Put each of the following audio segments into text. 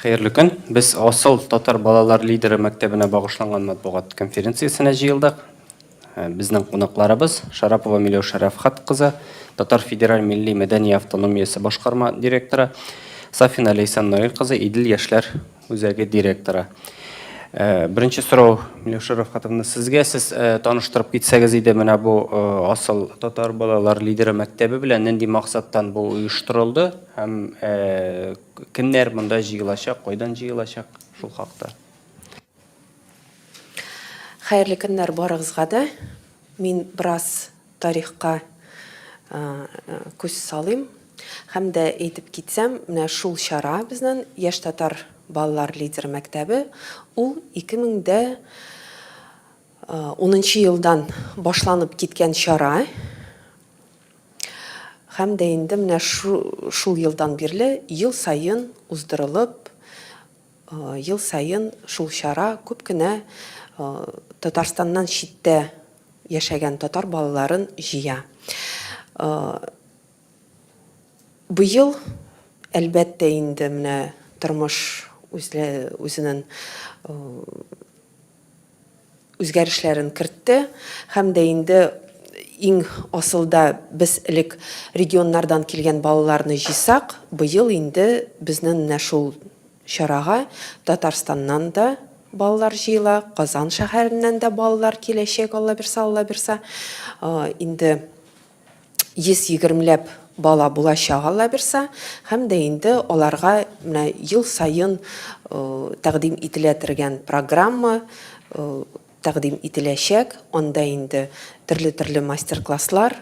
Хәерле көн. Без Асыл татар балалар лидеры мәктәбенә багышланган матбугат конференциясенә җыелдык. Безнең кунакларыбыз Шарапова Миләүшә Рәфхат кызы, Татар федераль милли мәдәни автономиясе башкарма директоры, Сафина Ләйсән Наил кызы, Идел яшьләр үзәге директоры. Беренче сорау, Миләүшә Рәфхатовна, сезгә. Сез таныштырып китсәгез иде, менә бу Асыл татар балалар лидеры мәктәбе белән нинди максаттан бу оештырылды һәм Кемнәр монда җыелачак, кайдан җыелачак, шул хакта. Хәерле көннәр барыгызга да. Мин бераз тарихка күз салыйм. Һәм дә әйтеп китсәм, менә шул чара безнең Яшь татар балалар лидеры мәктәбе, ул 2010 елдан башланып киткән чара. Һәм дә инде менә шул елдан бирле ел саен уздырылып, ел саен шул чара күп кенә Татарстаннан читтә яшәгән татар балаларын җыя. Быел, әлбәттә инде, менә тормыш үзенең үзгәрешләрен кертте һәм дә инде иң асылда без элек регионнардан килгән балаларны җыйсак, быел инде безнең менә шул чарага Татарстаннан да балалар җыела, Казан шәһәреннән дә балалар киләчәк, Алла бирса, Алла бирса. Инде 120 ләп бала булачак, Алла бирса, һәм дә инде аларга менә ел саен тәкъдим ителә торган программа тәкъдим ителәчәк. Анда инде төрле-төрле мастер-класслар,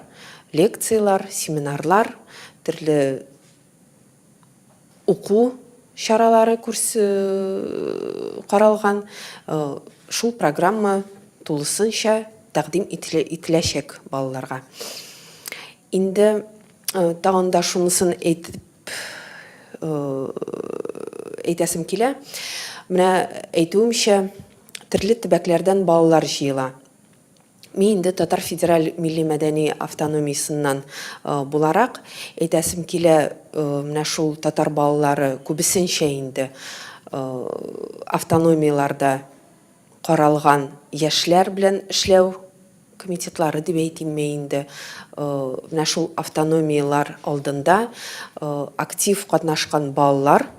лекцияләр, семинарлар, төрле уку чаралары курс каралган. Шул программа тулысынча тәкъдим ителәчәк балаларга. Инде тагын да шунысын әйтеп әйтәсем килә. Менә әйтүемчә, төрле төбәкләрдән балалар җыела. Мин инде Татар федераль милли мәдәни автономиясеннән буларак, әйтәсем килә, менә шул татар балалары күбесенчә инде автономияләрдә каралган яшьләр белән эшләү комитетлары дип әйтимме инде, менә шул автономияләр алдында актив катнашкан балалар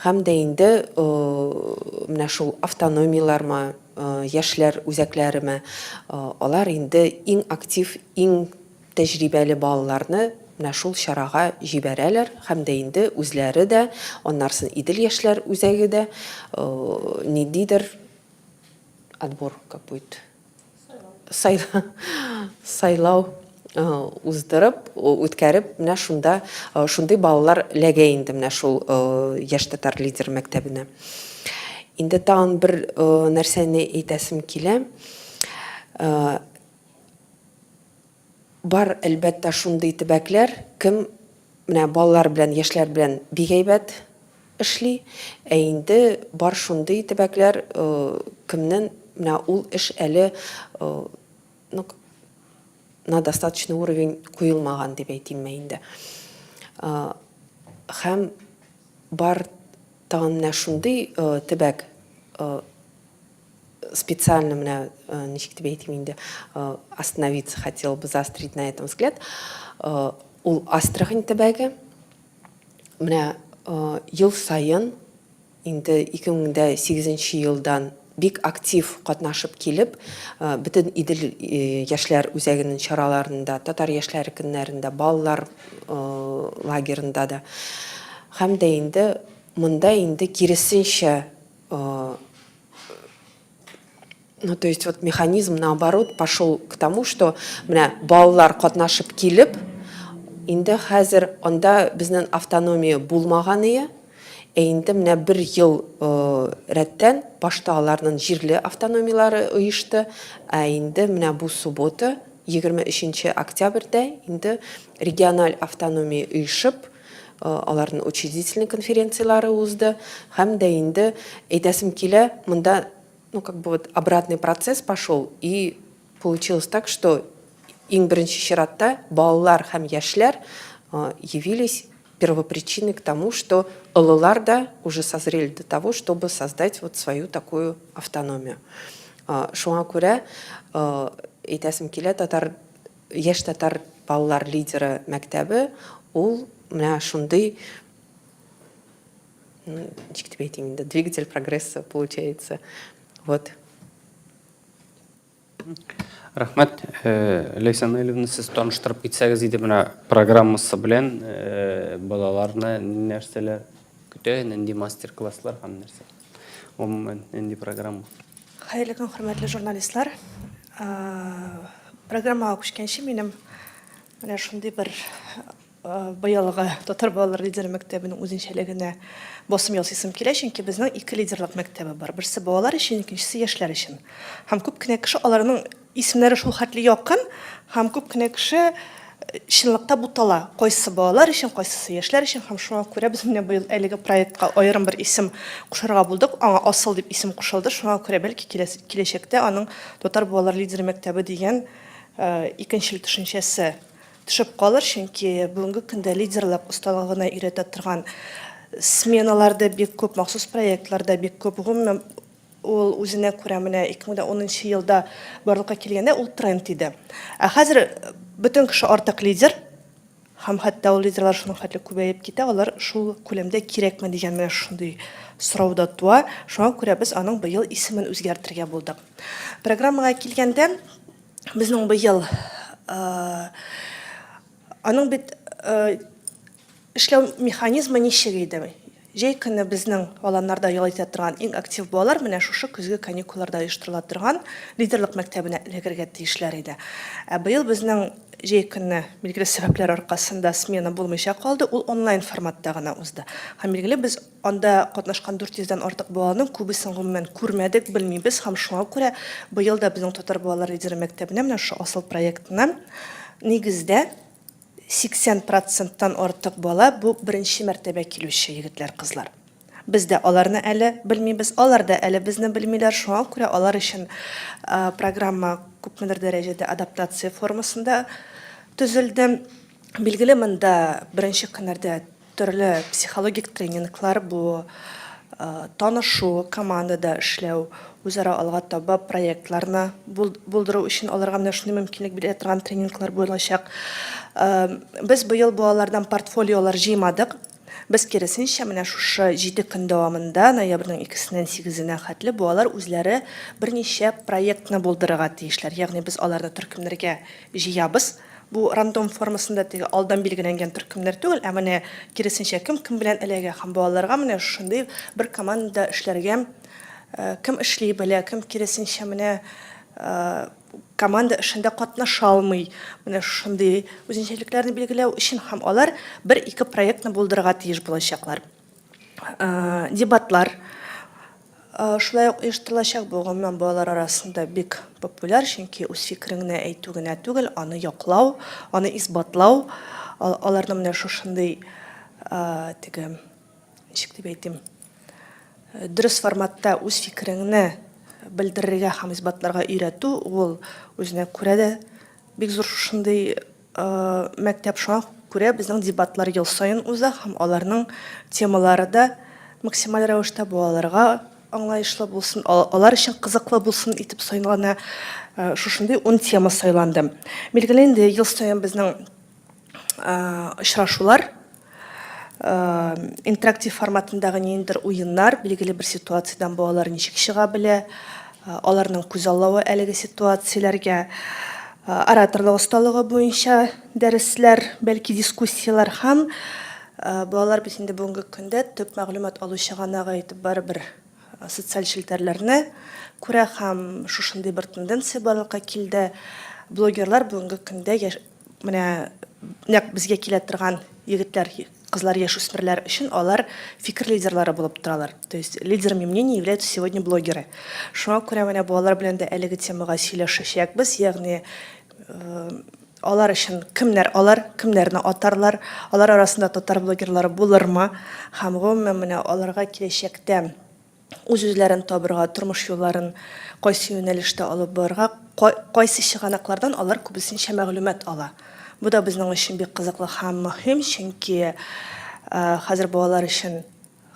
һәм дә инде менә шул автономияләрме, яшьләр үзәкләреме, алар инде иң актив, иң тәҗрибәле балаларны менә шул чарага җибәрәләр һәм дә инде үзләре дә, аннарсын Идел яшьләр үзәге дә ниндидер отбор, как будет, сайлау уздырып, үткәреп, менә шунда шундый балалар ләгә инде менә шул яшь татар лидер мәктәбенә. Инде тагын бер нәрсәне әйтәсем килә. Бар, әлбәттә, шундый төбәкләр, кем менә балалар белән, яшьләр белән бик әйбәт эшли, ә инде бар шундый төбәкләр, кемнең менә ул эш әле, ну, на достаточный уровень куелмаган дип әйтимме инде. Һәм бар тагын менә шундый төбәк, специально менә ничек дип әйтим инде, остановиться хотела бы, заострить на этом взгляд, ул Астрахань төбәге. Менә ел саен инде 2008 елдан бик актив катнашып килеп, бөтен Идел яшьләр үзәгенең чараларында, татар яшьләре көннәрендә, балалар лагерында да. Һәм дә инде монда инде киресенчә, ну, то есть вот механизм наоборот пошел к тому, что менә балалар катнашып килеп, инде хәзер анда безнең автономия булмаган ие, ә инде менә бер ел рәттән башта аларның җирле автономияләре оешты, ә инде менә бу суббота, 23 октябрьдә инде региональ автономия оешып, аларның учредительный конференцияләре узды һәм дә инде әйтәсем килә, монда, ну, как бы вот обратный процесс пошел, и получилось так, что иң беренче чиратта балалар һәм яшьләр явились. первопричиной к тому, что олылар да уже созрели до того, чтобы создать вот свою такую автономию. Шуңа күрә әйтәсем килә, татар яшь татар балалар лидеры мәктәбе ул менә шундый ничек дип әйтим инде, двигатель прогресса получается. Вот. Рәхмәт, э, Ләйсән Наилевна, сез таныштырып китсәгез иде менә программасы белән э, балаларны нәрсәләр көтә, нинди мастер-класслар һәм нәрсә. Гомумән, нинди программа? Хәерле көн, хөрмәтле журналистлар. Э, программага күчкәнче минем менә шундый бер Быелгы татар балалар лидеры мәктәбенең үзенчәлегенә басым ясыйсым килә, чөнки безнең ике лидерлык мәктәбе бар. Берсе балалар өчен, икенчесе яшьләр өчен. Һәм күп кенә кеше аларның исемнәре шул хәтле якын, һәм күп кенә кеше э, чынлыкта бутала. Кайсы балалар өчен, кайсысы яшьләр өчен, һәм шуңа күрә без менә быел әлеге проектка аерым бер исем кушарга булдык. Аңа Асыл дип исем кушылды. Шуңа күрә бәлки киләчәктә аның татар балалар лидеры мәктәбе дигән э, икенчел төшенчәсе Төшеп калыр, чөнки бүгенге көндә лидерлык осталыгына өйрәтә торган сменалар да бик күп, махсус проектлар да бик күп. Гомумән, ул үзенә күрә менә 2010 елда барлыкка килгәндә ул тренд иде. Ә хәзер бөтен кеше артык лидер, һәм хәтта ул лидерлар шуның хәтле күбәеп китә, алар шул күләмдә кирәкме дигән менә шундый сорау да туа. Шуңа күрә без аның быел исемен үзгәртергә булдык. Программага килгәндә, Безнең быел аның бит эшләү механизмы ничек иде? Җәй көне безнең аланнарда ял итә торган иң актив балалар менә шушы көзге каникулларда оештырыла торган лидерлык мәктәбенә эләгергә тиешләр иде. Ә быел безнең җәй көне билгеле сәбәпләр аркасында смена булмыйча калды, ул онлайн форматта гына узды. Һәм билгеле без Анда катнашкан 400 дән артык баланың күбесен гомумән күрмәдек, белмибез һәм шуңа күрә быел да безнең Татар балалар лидеры мәктәбенә менә шушы Асыл проектына нигездә 80 проценттан артык бала бу беренче мәртәбә килүче егетләр, кызлар. Без дә аларны әле белмибез, алар да әле безне белмиләр, шуңа күрә алар өчен программа күпмедер дәрәҗәдә адаптация формасында төзелде. Билгеле, монда беренче көннәрдә Төрле психологик тренинглар, бу танышу, командада эшләү, үзара алга таба проектларны булдыру өчен аларга менә шундый мөмкинлек бирә торган тренинглар булачак. Без быел балалардан портфолиолар җыймадык. Без киресенчә, менә шушы 7 көн дәвамында, ноябрьнең 2-сеннән 8-енә хәтле балалар үзләре берничә проектны булдырырга тиешләр. Ягъни без аларны төркемнәргә җыябыз. Бу рандом формасында теге алдан билгеләнгән төркемнәр түгел, ә менә киресенчә кем кем белән эләгә һәм балаларга менә шушындый бер командада эшләргә э, кем эшли белә, кем киресенчә менә э, команда эшендә катнаша алмый. Менә шушындый үзенчәлекләрне билгеләү өчен һәм алар бер-ике проектны булдырырга тиеш булачаклар. Э, дебатлар э, шулай ук оештырылачак. Бу гомумән балалар арасында бик популяр, чөнки үз фикереңне әйтү генә түгел, аны яклау, аны исбатлау, аларны менә шушындый э, теге ничек дип әйтим, дөрес форматта үз фикереңне белдерергә һәм исбатларга өйрәтү, ул үзенә күрә дә бик зур шушындый Мәктәп шуңа күрә безнең дебатлар ел саен уза һәм аларның темалары да максималь рәвештә балаларга аңлаешлы булсын, алар өчен кызыклы булсын итеп сайлана. Шушындый ун тема сайланды. Билгеле инде, ел саен безнең очрашулар Интерактив форматындагы ниндидер уеннар, билгеле бер ситуациядән балалар ничек чыга белә, аларның күзаллавы әлеге ситуацияләргә, ораторлык осталыгы буенча дәресләр, бәлки дискуссияләр һәм балалар бит инде бүгенге көндә төп мәгълүмат алу чыганагы итеп барыбер социаль челтәрләрне күрә һәм шушындый бер тенденция барлыкка килде. Блогерлар бүгенге көндә Менә нәкъ безгә килә торган егетләр, кызлар, яшүсмерләр өчен алар фикер лидерлары булып торалар. То есть лидерами мнений являются сегодня блогеры. Шуңа күрә менә балалар белән дә әлеге темага сөйләшәчәкбез, ягъни э, алар өчен кемнәр алар, кемнәрне атарлар, алар арасында татар блогерлары булырмы һәм гомумән менә аларга киләчәктә үз-үзләрен табырга, тормыш юлларын кайсы юнәлештә алып барырга, кайсы чыганаклардан алар күбесенчә мәгълүмат ала. Бу да безнең өчен бик кызыклы һәм мөһим, чөнки Хәзер балалар өчен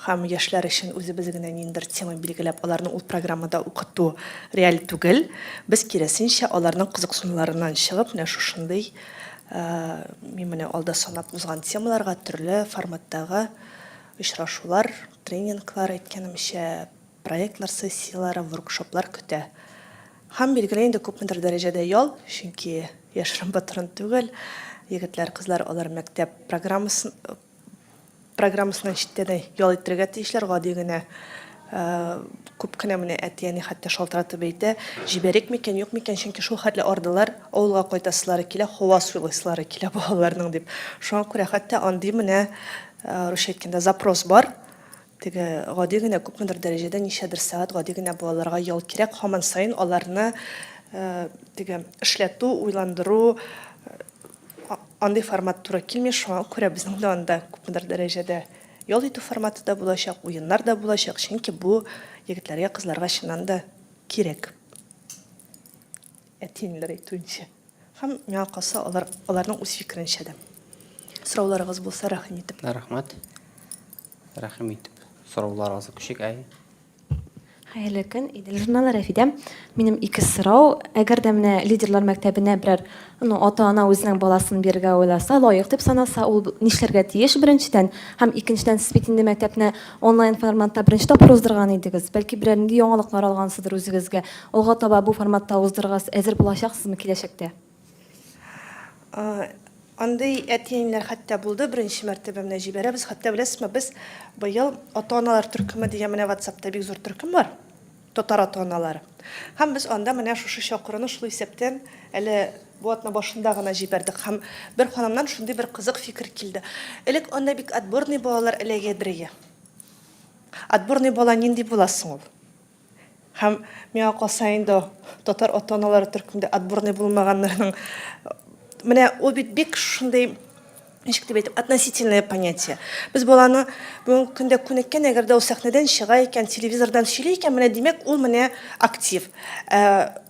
һәм яшьләр өчен үзебез генә ниндидер тема билгеләп, аларны ул программада укыту реаль түгел. Без, киресенчә, аларның кызыксынуларыннан чыгып, менә шушындый, мин менә алда санап узган темаларга төрле форматтагы очрашулар, тренинглар, әйткәнемчә, проектлар сессияләре, воркшоплар көтә. Һәм, билгеле инде, күпмедер дәрәҗәдә ял, чөнки яшерен-батырын түгел, егетләр, кызлар алар мәктәп программасын программасыннан читтә дә ял иттерергә тиешләр, гади генә күп кенә менә әти-әни хәтта шалтыратып әйтә, җибәрик микән, юк микән, чөнки шул хәтле ардылар, авылга кайтасылары килә, һава сулыйсылары килә балаларның дип. Шуңа күрә хәтта андый менә, русча әйткәндә, запрос бар. Теге гади генә күпмедер дәрәҗәдә ничәдер сәгать гади генә балаларга ял кирәк, һаман саен аларны теге эшләтү, уйландыру андый формат туры килми, шуңа күрә безнең дә анда күпмедер дәрәҗәдә ял итү форматы да булачак, уеннар да булачак, чөнки бу егетләргә, кызларга чыннан да кирәк. Әти-әниләр әйтүенчә. Һәм миңа калса, алар аларның үз фикеренчә дә. Сорауларыгыз булса, рәхим итеп. Рәхмәт. Рәхим итеп. Сорауларыгызны күчик, әй. Хәерле көн, Идел журналы, Рәфидә. Минем ике сорау. Әгәр дә менә лидерлар мәктәбенә берәр, ну, ата-ана үзенең баласын бирергә уйласа, лаек дип санаса, ул нишләргә тиеш беренчедән? Һәм икенчедән, сез бит инде мәктәпне онлайн форматта беренче тапкыр уздырган идегез. Бәлки берәр нинди яңалыклар алгансыздыр үзегезгә. Алга таба бу форматта уздырырга әзер булачаксызмы киләчәктә? Андый әти-әниләр хәтта булды, беренче мәртәбә менә җибәрәбез. Хәтта беләсезме, без быел ата-аналар төркеме дигән менә WhatsApp-та бик зур төркем бар, татар ата-аналары. Һәм без анда менә шушы чакыруны шул исәптән әле бу атна башында гына җибәрдек. Һәм бер ханымнан шундый бер кызык фикер килде. Элек анда бик отборный балалар эләгәдер. Отборный бала нинди була соң ул? Һәм миңа калса инде татар ата-аналары төркемдә отборный булмаганнарның менә ул бит бик шундый ничек дип әйтим, относительное понятие. Без баланы бүгенге көндә күнеккән, әгәр дә ул сәхнәдән чыга икән, телевизордан сөйли икән, менә димәк, ул менә актив. Ә,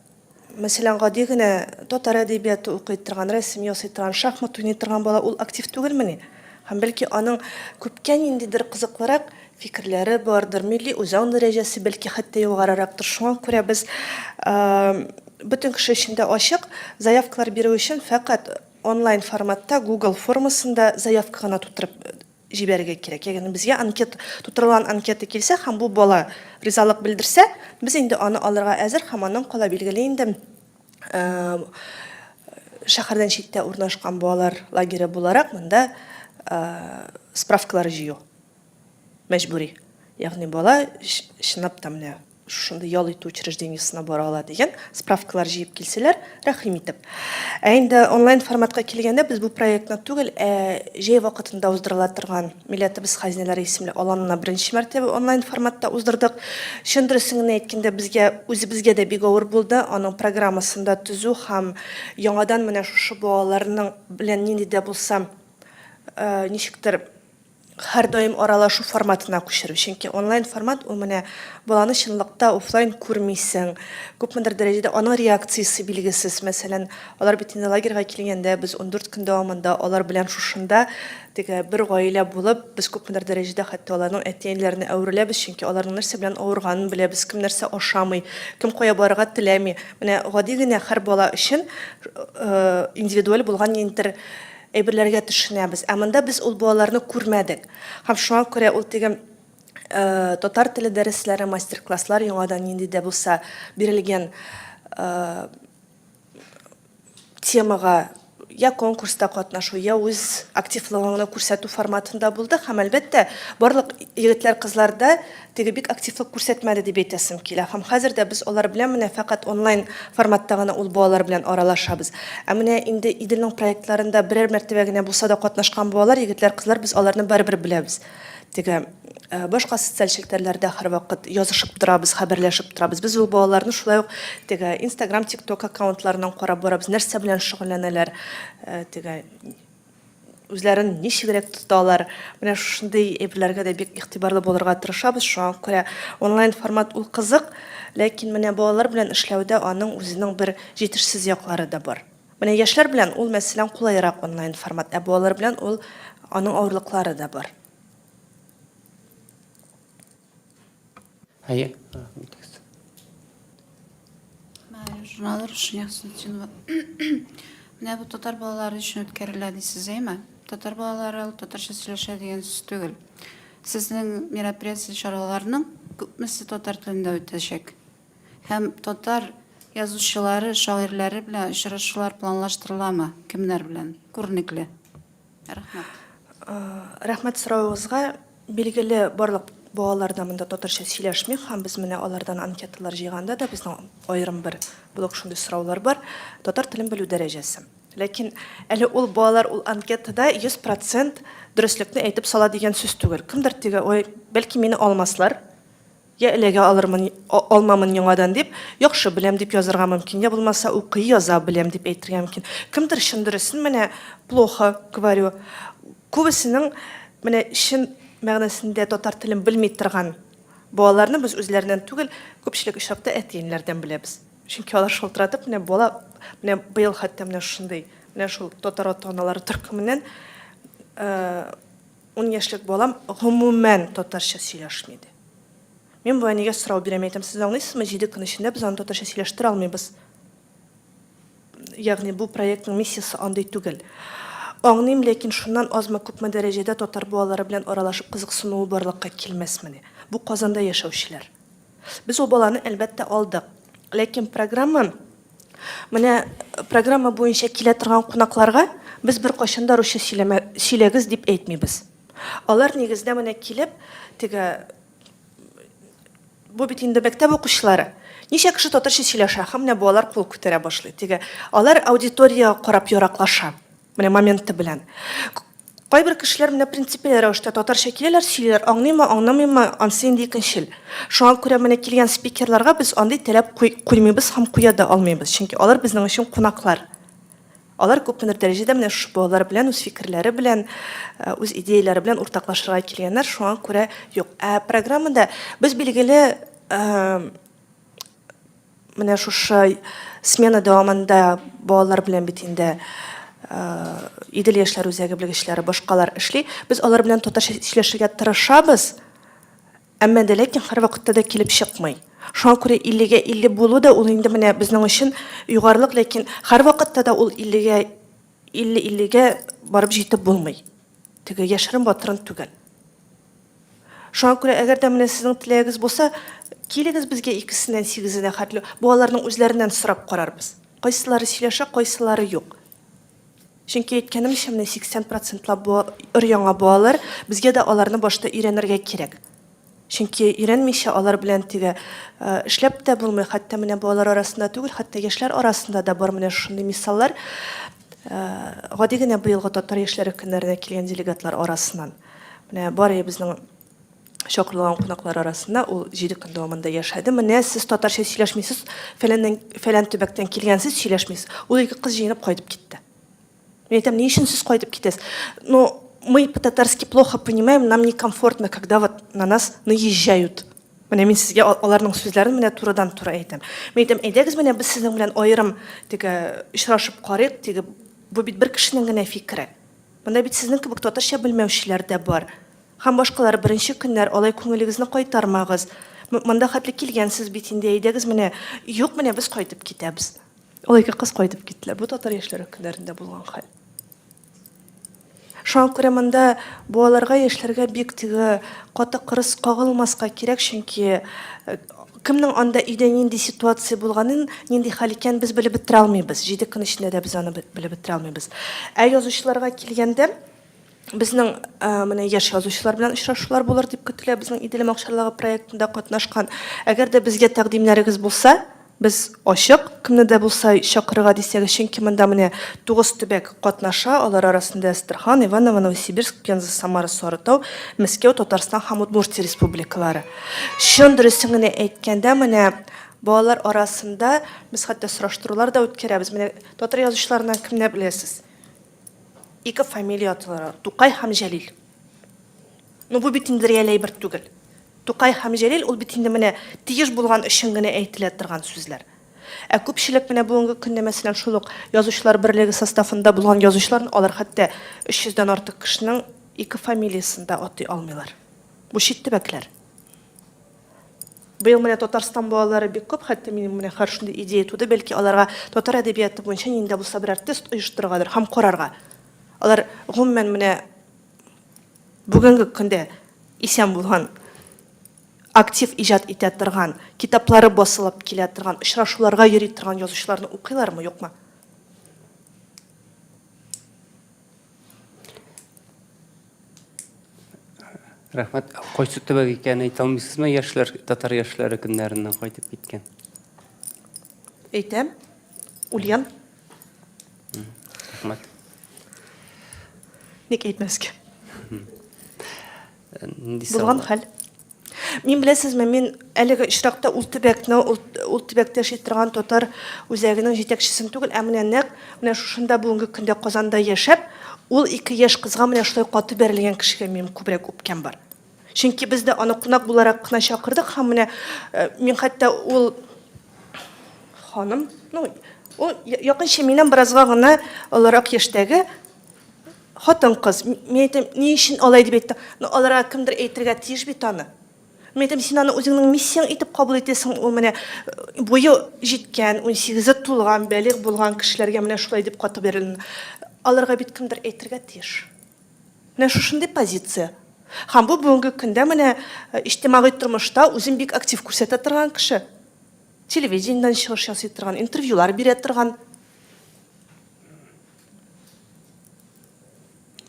Мәсәлән, гади генә татар әдәбияты укый торган, рәсем ясый торган, шахмат уйный торган бала ул актив түгелмени? Һәм бәлки аның күпкә ниндидер кызыклырак фикерләре бардыр, милли үзаң дәрәҗәсе бәлки хәтта югарырактыр. Шуңа күрә без бөтен кеше өчен дә ачык, заявкалар бирү өчен фәкать онлайн форматта Google формасында заявка гына тутырып җибәрергә кирәк. Ягъни безгә анкет, тутырылган анкета килсә һәм бу бала ризалык белдерсә, без инде аны алырга әзер һәм аннан кала билгеле инде шәһәрдән читтә урнашкан балалар лагере буларак монда справкалар җыю мәҗбүри. Ягъни бала чынлап та менә шушындый ял итү учреждениесенә бара ала дигән справкалар җыеп килсәләр, рәхим итеп. Ә инде онлайн форматка килгәндә, без бу проектны түгел, ә җәй вакытында уздырыла торган Милләтебез хәзинәләре исемле аланына беренче мәртәбә онлайн форматта уздырдык. Чын дөресен генә әйткәндә, безгә үзебезгә дә бик авыр булды аның программасын да төзү һәм яңадан менә шушы балаларның белән нинди дә булса ничектер һәрдаим аралашу форматына күчерү. Чөнки онлайн формат ул менә баланы чынлыкта офлайн күрмисең. Күпмедер дәрәҗәдә аның реакциясе билгесез. Мәсәлән, алар бит инде лагерьга килгәндә без 14 көн дәвамында алар белән шушында теге бер гаилә булып, без күпмедер дәрәҗәдә хәтта аларның әти-әниләренә әвереләбез, чөнки аларның нәрсә белән авырганын беләбез, кем нәрсә ашамый, кем кая барырга теләми. Менә гади генә һәр бала өчен индивидуаль булган ниндидер әйберләргә төшенәбез. Ә монда без ул балаларны күрмәдек. Һәм шуңа күрә ул теге татар теле дәресләре, мастер-класслар яңадан нинди дә булса бирелгән темага я конкурста катнашу, я үз активлыгыңны күрсәтү форматында булды. Һәм әлбәттә, барлык егетләр, кызлар да Теге бик активлык күрсәтмәде дип әйтәсем килә. Һәм хәзер дә без алар белән менә фәкать онлайн форматта гына ул балалар белән аралашабыз. Ә менә инде Иделнең проектларында берәр мәртәбә генә булса да катнашкан балалар, егетләр, кызлар, без аларны барыбер беләбез. Теге э, башка социаль челтәрләрдә һәрвакыт язышып торабыз, хәбәрләшеп торабыз. Без ул балаларны шулай ук теге Instagram, TikTok аккаунтларыннан карап барабыз, нәрсә белән шөгыльләнәләр, э, теге үзләрен ничегрәк тоталар. Менә шушындый әйберләргә дә бик игътибарлы булырга тырышабыз. Шуңа күрә онлайн формат ул кызык, ләкин менә балалар белән эшләүдә аның үзенең бер җитешсез яклары да бар. Менә яшьләр белән ул, мәсәлән, кулайрак онлайн формат, ә балалар белән ул аның авырлыклары да бар. Әйе, рәхмәт итегез. Мәгариф журналы Рушания Хөснетдинова. Менә бу татар балалары өчен үткәрелә дисез, әйме? Татар балалары ул татарча сөйләшә дигән сүз түгел. Сезнең мероприятие чараларының күпмесе татар телендә үтәчәк? Һәм татар язучылары, шагыйрьләре белән очрашулар планлаштырыламы? Кемнәр белән? Күренекле. Рәхмәт. Рәхмәт соравыгызга. Билгеле, барлык балалар да монда татарча сөйләшми һәм без менә алардан анкеталар җыйганда да безнең аерым бер блок шундый сораулар бар. Татар телен белү дәрәҗәсе. Ләкин әле ул балалар ул анкетада 100 процент дөреслекне әйтеп сала дигән сүз түгел. Кемдер теге, ой, бәлки мине алмаслар, Я эләгә алырмын, алмамын яңадан дип, яхшы беләм дип язарга мөмкин, я булмаса укый, яза беләм дип әйтергә мөмкин. Кемдер чын дөресен менә плохо говорю. Күбесенең менә чын мәгънәсендә татар телен белми торган балаларны без үзләреннән түгел, күпчелек очракта әти-әниләрдән беләбез. Чөнки алар шалтыратып, менә бала, менә быел хәтта менә шундый, менә шул татар ата-аналары төркеменнән Ун яшьлек балам гомумән татарча сөйләшми, ди. Мин бу әнигә сорау бирәм, әйтәм, сез аңлыйсызмы, җиде көн эчендә без аны татарча сөйләштерә алмыйбыз. Ягъни бу проектның миссиясе андый түгел. Аңлыйм, ләкин шуннан азмы-күпме дәрәҗәдә татар балалары белән аралашып кызыксынуы барлыкка килмәсмени? Бу Казанда яшәүчеләр. Без ул баланы, әлбәттә, алдык. Ләкин программа, менә программа буенча килә торган кунакларга без беркайчан да русча сөйләмә, сөйләгез дип әйтмибез. Алар нигездә менә килеп, теге бу бит инде мәктәп укучылары. Ничә кеше татарча сөйләшә һәм менә балалар кул күтәрә башлый. Теге алар аудиториягә карап яраклаша. Менә моменты белән. Кайбер кешеләр менә принципиаль рәвештә татарча киләләр, сөйлиләр, аңлыймы, аңламыймы, ансы инде икенчел. Шуңа күрә менә килгән спикерларга без андый таләп куймыйбыз һәм куя да алмыйбыз, чөнки алар безнең өчен кунаклар. Алар күпмедер дәрәҗәдә менә шушы балалар белән үз фикерләре белән, э, үз идеяләре белән уртаклашырга килгәннәр, шуңа күрә юк. Ә программада без билгеле э, Менә шушы смена дәвамында балалар белән бит инде Идел яшьләр үзәге белгечләре, башкалар эшли. Без алар белән татарча сөйләшергә тырышабыз, әмма дә ләкин һәрвакытта да килеп чыкмый. Шуңа күрә 50-гә 50 булу да ул инде менә безнең өчен югарылык, ләкин һәрвакытта да ул 50-гә 50 50-гә барып җитеп булмый. Теге яшерен батырын түгел. Шуңа күрә, әгәр дә менә сезнең теләгегез булса, килегез безгә икесеннән сигезенә хәтле. Балаларның үзләреннән сорап карарбыз. Кайсылары сөйләшә, кайсылары юк. Чөнки әйткәнемчә, менә 80 процентлап өр-яңа балалар, безгә дә аларны башта өйрәнергә кирәк. Чөнки өйрәнмичә алар белән теге эшләп тә булмый, хәтта менә балалар арасында түгел, хәтта яшьләр арасында да бар менә шундый мисаллар. Гади генә быелгы татар яшьләре көннәренә килгән делегатлар арасыннан. Менә бар безнең чакырылган кунаклар арасында ул җиде көн дәвамында яшәде. Менә сез татарча сөйләшмисез, фәләннән фәлән төбәктән килгәнсез, сөйләшмисез. Ул ике кыз җыенып кайтып китте. Мин әйтәм, ни өчен сез кайтып китәсез? Ну, мы по-татарски плохо понимаем, нам некомфортно, когда вот на нас наезжают. Менә мин сезгә аларның сүзләрен менә турыдан-туры әйтәм. Мин әйтәм, әйдәгез менә без сезнең белән аерым теге очрашып карыйк, теге бу бит бер кешенең генә фикере. Монда бит сезнең кебек татарча белмәүчеләр дә бар. Һәм башкалар беренче көннәр алай күңелегезне кайтармагыз. Монда хәтле килгәнсез бит инде, әйдәгез менә. Юк, менә без кайтып китәбез. Ул ике кыз кайтып киттеләр. Бу татар яшьләре көннәрендә булган хәл. Шуңа күрә монда балаларга, яшьләргә бик теге каты кырыс кагылмаска кирәк, чөнки э, кемнең анда өйдә нинди ситуация булганын, нинди хәл икәнен без белеп бетерә алмыйбыз. Җиде көн эчендә дә без аны белеп бетерә алмыйбыз. Ә язучыларга килгәндә, безнең э, менә яшь язучылар белән очрашулар булыр дип көтелә, безнең Иделем акчарлагы проектында катнашкан. Әгәр дә безгә тәкъдимнәрегез булса, Без ачык, кемне дә булса чакырырга дисәгез, чөнки монда менә тугыз төбәк катнаша, алар арасында Әстерхан, Иваново, Новосибирск, Пенза, Самара, Сарытау, Мәскәү, Татарстан һәм Удмуртия республикалары. Чын дөресен генә әйткәндә, менә балалар арасында без хәтта сораштырулар да үткәрәбез. Менә татар язучыларыннан кемне беләсез? Ике фамилия аталар, Тукай һәм Җәлил. Ну бу бит инде реаль әйбер түгел. Тукай һәм Җәлил ул бит инде менә тиеш булган өчен генә әйтелә торган сүзләр. Ә күпчелек менә бүгенге көндә, мәсәлән, шул ук Язучылар берлеге составында булган язучыларны алар хәтта 300 дән артык кешенең ике фамилиясен дә атый алмыйлар. Бу чит төбәкләр. Быел менә Татарстан балалары бик күп, хәтта минем менә хәзер шундый идея туды, бәлки аларга татар әдәбияты буенча нинди дә булса берәр тест оештырыргадыр һәм карарга. Алар гомумән менә бүгенге көндә исән булган, актив иҗат итә торган, китаплары басылып килә торган, очрашуларга йөри торган язучыларны укыйлармы, юкмы? Рәхмәт. Кайсы төбәк икәнен әйтә алмыйсызмы? Яшьләр, татар яшьләре көннәреннән кайтып киткән. Әйтәм. Ульян. Рәхмәт. Ник әйтмәскә? Нинди Булган хәл. Мин беләсезме, мин әлеге очракта ул төбәкне, ул, ул төбәктә яши торган татар үзәгенең җитәкчесен түгел, ә менә нәкъ менә шушында бүгенге көндә Казанда яшәп, ул ике яшь кызга менә шулай каты бәрелгән кешегә минем күбрәк үпкәм бар. Чөнки без дә аны кунак буларак кына чакырдык һәм менә э, мин хәтта ул ханым, ну, ул якынча миннән беразга гына олырак яшьтәге Хатын-кыз, мин әйтәм, ни өчен алай дип әйттең? Ну, аларга кемдер әйтергә тиеш бит аны. Мин әйтәм, син аны үзеңнең миссияң итеп кабул итәсең, ул менә э, буе җиткән, 18-е тулган, бәлигъ булган кешеләргә менә шулай дип каты бәрелүне. Аларга бит кемдер әйтергә тиеш. Менә шушындый позиция. Һәм бу бүгенге көндә менә э, иҗтимагый тормышта үзен бик актив күрсәтә торган кеше. Телевидениедән чыгыш ясый торган, интервьюлар бирә торган.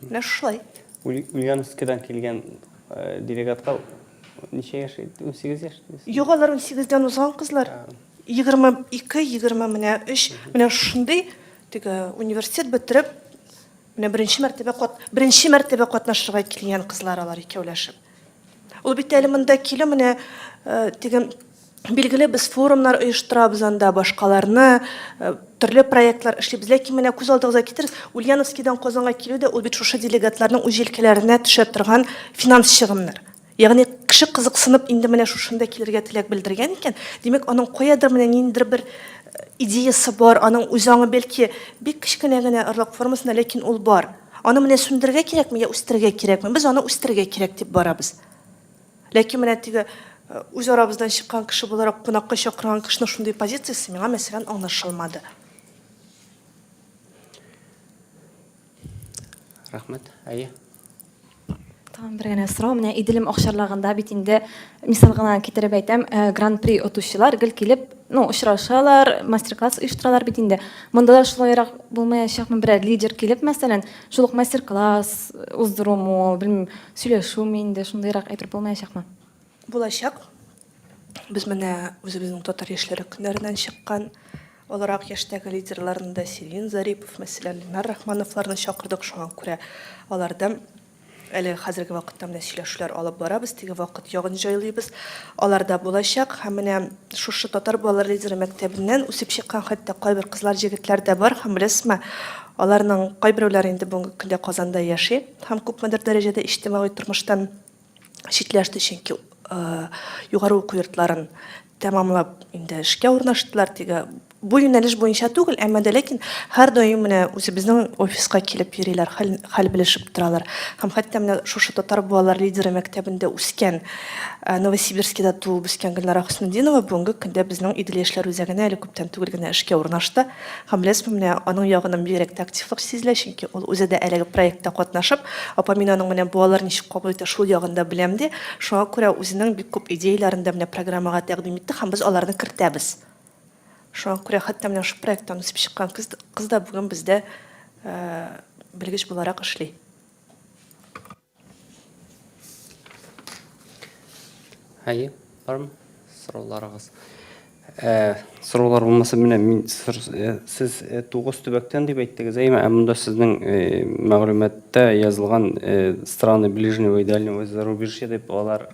Менә шулай. Ульяновскидан килгән э, делегатка ничә яшь? 18 яшь? Юк, алар 18-дән узган кызлар. 22, 20 менә 3, менә шундый теге университет бетереп, менә беренче мәртәбә кат, беренче мәртәбә катнашырга килгән кызлар алар икәүләшеп. Ул бит әле монда килү менә э, теге билгеле без форумнар оештырабыз анда, башкаларны, э, төрле проектлар эшлибез. Ләкин менә күз алдыгызга китерегез, Ульяновскидан Казанга килү дә ул бит шушы делегатларның үз җилкәләренә төшә торган финанс чыгымнар. Ягъни кеше кызыксынып инде менә шушында килергә теләк белдергән икән, димәк, аның каядыр менә ниндидер бер э, идеясы бар, аның үз аңы бәлки бик кечкенә генә орлык формасында, ләкин ул бар. Аны менә сүндерергә кирәкме, я үстерергә кирәкме? Без аны үстерергә кирәк дип барабыз. Ләкин менә теге э, үз арабыздан чыккан кеше буларак кунакка чакырган кешенең шундый позициясе миңа, мәсәлән, аңлашылмады. Рәхмәт. Әйе. Тагын бер генә сорау. Менә Иделем акчарлагында бит инде мисал гына китереп әйтәм, э, гран-при отучылар гел килеп, ну, очрашалар, мастер-класс оештыралар бит инде. Монда да шулайрак булмаячакмы? Берәр лидер килеп, мәсәлән, шул ук мастер-класс уздырумы, белмим, сөйләшүме инде, шундыйрак әйбер булмаячакмы? Булачак. Без менә үзебезнең татар яшьләре көннәреннән чыккан олырак яшьтәге лидерларны да, Сирин Зарипов, мәсәлән, Ленар Рахмановларны чакырдык, шуңа күрә аларда Әле хәзерге вакытта менә сөйләшүләр алып барабыз, теге вакыт ягын җайлыйбыз. Алар да булачак. Һәм менә шушы татар балалар лидеры мәктәбеннән үсеп чыккан хәтта кайбер кызлар, җегетләр дә бар. Һәм беләсезме, аларның кайберәүләре инде бүгенге көндә Казанда яши һәм күпмедер дәрәҗәдә иҗтимагый тормыштан читләште, чөнки югары уку йортларын тәмамлап инде эшкә урнаштылар. Теге бу юнәлеш буенча түгел, әмма дә ләкин һәрдаим менә үзебезнең офиска килеп йөриләр, хәл, хәл белешеп торалар. Һәм хәтта менә шушы татар балалар лидеры мәктәбендә үскән, э, Новосибирскида туып үскән Гөлнара Хөснетдинова бүгенге көндә безнең Идел яшьләр үзәгенә әле күптән түгел генә эшкә урнашты. Һәм беләсезме, менә аның ягыннан бигрәк тә активлык сизелә, чөнки ул үзе дә әлеге проектта катнашып, апа, мин аның менә балалар ничек кабул итә, шул ягын да беләм, ди. Шуңа күрә үзенең бик күп идеяләрен дә менә программага тәкъдим итте һәм без аларны кертәбез. Шуңа күрә хәтта менә шул проекттан үсеп чыккан кыз, кыз да бүген бездә белгеч буларак эшли. Әйе, бармы сорауларыгыз? Ә, сораулар булмаса, менә мин э, сез э, тугыз төбәктән дип әйттегез, әйеме? Ә монда сезнең э, мәгълүматта язылган страны ближнего и дальнего зарубежья дип алар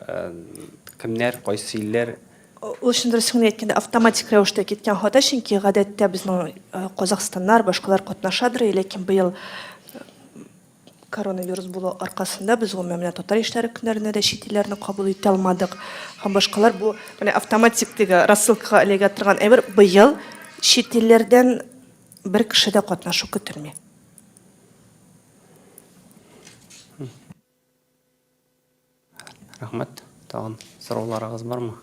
кемнәр, кайсы илләр? Ул чын дөресен генә әйткәндә автоматик рәвештә киткән хата, чөнки гадәттә безнең Казахстаннар, башкалар катнашадыр, ләкин быел Коронавирус булу аркасында без гомумән менә татар яшьләре көннәренә дә чит илләрне кабул итә алмадык һәм башкалар. Бу менә автоматик теге рассылкага эләгә торган әйбер. Быел чит илләрдән бер кеше дә катнашу көтелми. Рәхмәт. Тагын сорауларыгыз бармы?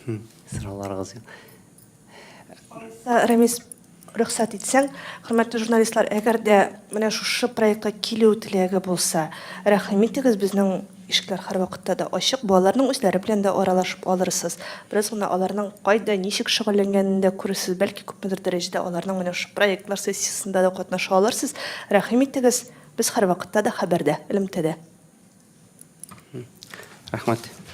Сорауларыгыз юк. Алайса, Рәмис, рөхсәт итсәң, хөрмәтле журналистлар, әгәр дә менә шушы проектка килү теләге булса, рәхим итегез, безнең ишекләр һәрвакытта да ачык, балаларның үзләре белән дә аралашып алырсыз. Бераз гына аларның кайда, ничек шөгыльләнгәнен дә күрерсез, бәлки күпмедер дәрәҗәдә аларның менә шушы проектлар сессиясендә дә катнаша алырсыз. Рәхим итегез, без һәрвакытта да хәбәрдә, элемтәдә. Рәхмәт.